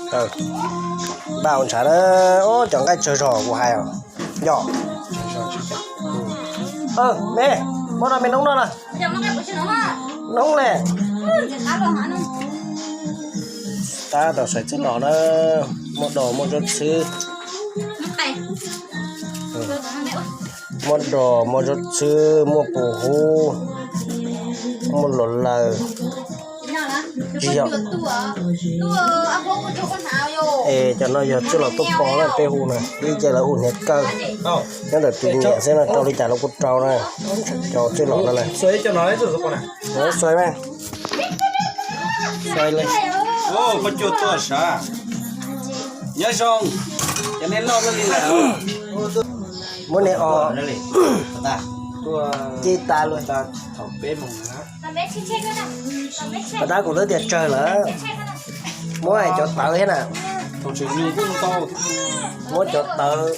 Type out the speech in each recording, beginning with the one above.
Npaj ua ntshav na, cov nqaij tsawg zog kuv hais os. Yog. Me, muab rau me noob noj na. Noob le. Tab tom sawv txij los na, muaj dos muaj zaub txhwb. Muaj dos muaj zaub txhwb, muaj pus hub, muaj los laws. Tsis yog. Es cov no yog txwj laus tuaj pov na, peb hu na, ib ce lawv hu hniav kawg. Nyob ntawm tus nyiam xwb no, rau li cas los kuj rau na. Cov txwj laus no na. Xuav mas. Xuav li. Nyob zoo, ces nej noj li lawm. Muab niag os ci tas lawm. Pas tab kuv twb tias tsawg lawm. Muab cov tawv thiab na. Muab cov tawv.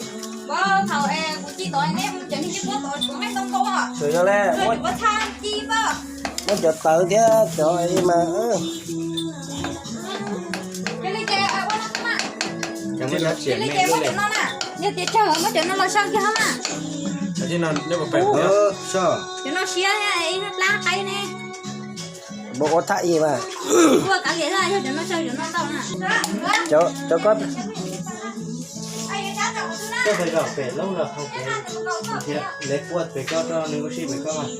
Yog le, muab cov tawv thiab cov mas. Yog tias tsawg muab cov no los sau kiag mas. Cov no siab ib plab qaib ne. Npau ua thaj i mas. Cov ko. Koj pes zaum pem lub los thiab, lawv puaj pem koj rau nws ua si pem koj mas.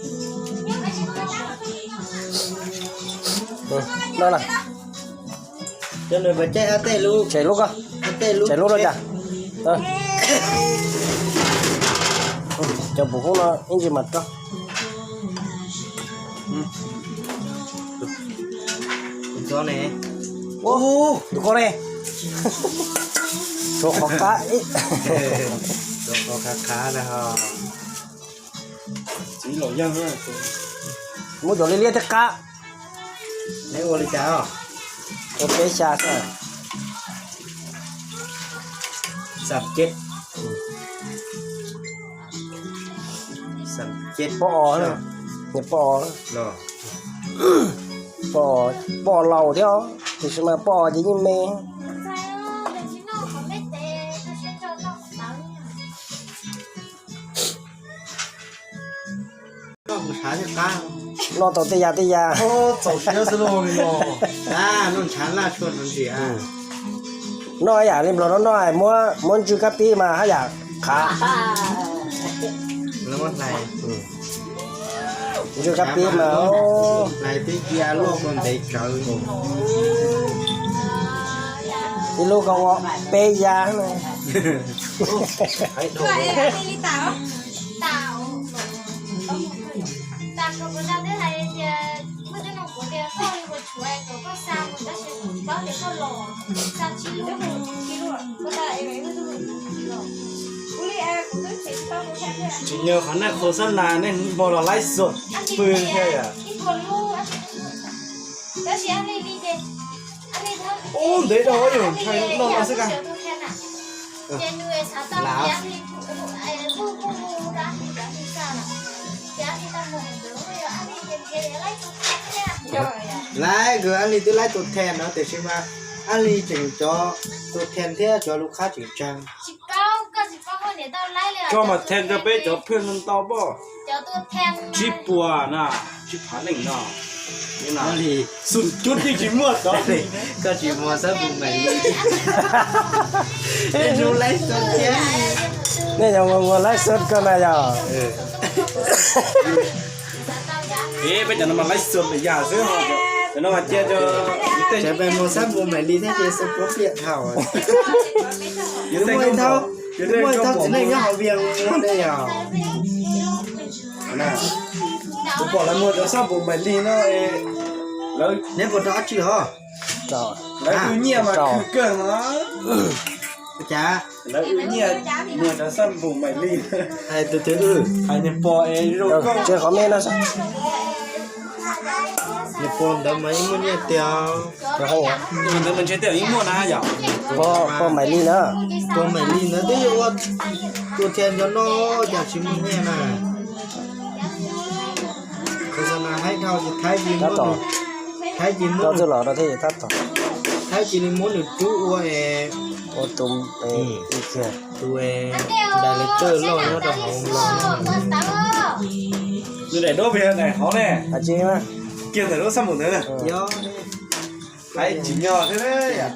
No na. Cov nws pes caij ab tej lub. Tshem lub ko. Ab tej lub. Tshem lub rau cas. Cov pum hub no ib ntsis mas rau. Tus ko ne. Tus ko ne. Tshuav qhov qab ib. Tshuav qhov qab qab na ho. Txiv laus yawg, muab cov liab liab thiab qab. Neb ua li cas os? Ua peb xya xwb. Xam ceb. Xam ceb. Pob os, pob os. Pob os laus thiab, tiam sis mas pob os ces yeej me. Noj tau tej yam tej yam. Noj yam li nplog no noj, muab ntswg kab pib mas haj yam qhav. Ntswg kab pib mas, ib lub ko ua peb yam na. Tsis yog qhov nej qhua xab nas nej npog los laib xos pw thiab yom. Ub, ntev dhau yog ntshai noj no xwb kag. Laib, nkawd Ab Li twb laib tus then no tiam sis mas Ab Li tseem cov tus then thiab cov lub qhab tseem tsaug. Tso mas then rau peb cov phooj ywg ntau pob. Tsib puas na, tsib phav leej no. Xum cub yeej tsis muaj tod li. Koj tsis muag xab pus mais li. Nej zoo laib xwb thiab. Nej zoo laib xwb koj na yog. Peb cov no mas laib xwb yam xwb. Cov no mas cia cov, peb muag xab pus mais li thiab ces xab pus pliam dhau. Muaj ib thawj txiv neej nyob hauv Vias muag ne yog. Kuv pom lawv muag cov xab pus mais li no, neb puas rau dab tsi os? Lawv tus nyiaj mas khwv kawg no. Cas? Lawv tus nyiaj muag cov xab pus mais li. Hais tus twg? Hais niag pog es zoo koj. Tsev qhov me no xwb. Niag pog ntawd mas yeej muaj nyiaj tiag. Tus ntawd mas ntshe tias yeej muaj na yom. Pog mais li na. Pog mais li ntawd twb yog ua tus thiaj nco no cas tsis muaj nyiaj na. Qhov xav mas haib dhau ces Thaib ces muaj, Thaib ces muaj. Tab tom. Thaib cia li muab nws rub ua, ua tus, tus director loj nyob rau hauv los. Nws daim duab pem daim hauv ne. Kiag ntawm lub xab npum ntawd. Hais tsis nyog thiab.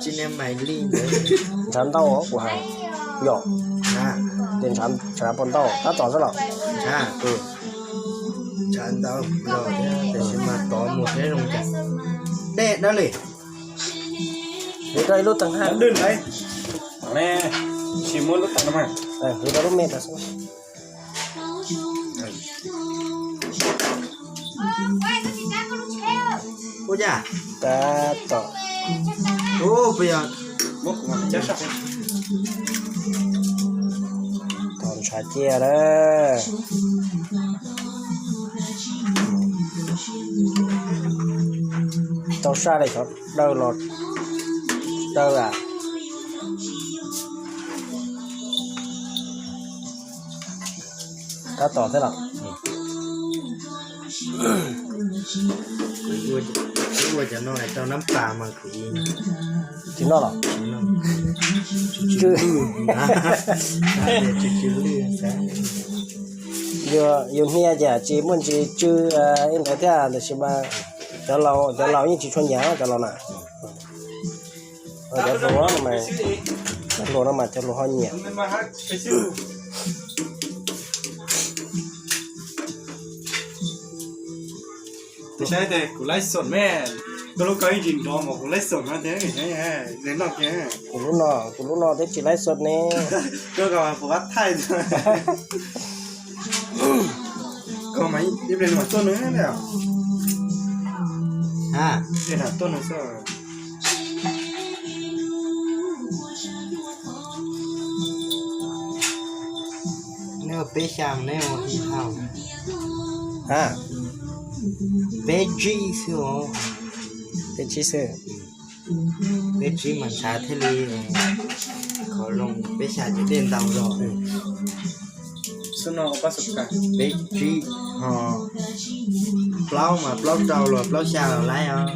Ntshav ntau kuv hais. Yog. Ces ntshav puas ntau tab tom xwb los? Ntshav ntau los thiab tiam sis mas tod mus thiab zoo cas. Dej dawb li. Yuav rau ib lub teev hab. Tsis muab lub teev no mas. Yuav rau lub me tas xwb. Ua cas? Tab tom. Tom ntshav cia lawm. Tau saj li xyov dawb los dawb a. Tab tom thiab los. Ua cov no rau nab pas mas kuv tsis noj los? Tsw. Yus hnia ces tsis muaj ntsis tsw ib ntawd thiab, tiam sis mas cov laus, cov laus yeej tsis tshua nyiam cov laus na. Cov hluas no mas, cov hluas no mas cov hluas ho nyiam. Saib kuv laib xom me, koj lub koj ib ntsis nrov mas kuv laib xom no thiab, noj thiab. Kuv lub no, kuv lub no twb tsis laib xom ne. Koj puas pab thaij? Koj mas ib pliag mam tuaj nws ne. Ib pliag mam tuaj nws xwb. Neb ua peb xya, neb ua ib hau. Peb tsib xwb os. Peb tsib xwb. Peb tsib mas ntshav thiaj li khov loo, peb xya ces dej ntau zog. Peb tsib ho plaub mas plaub rau los plaub xya los laib os.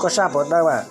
Koj saj puas dawb mas?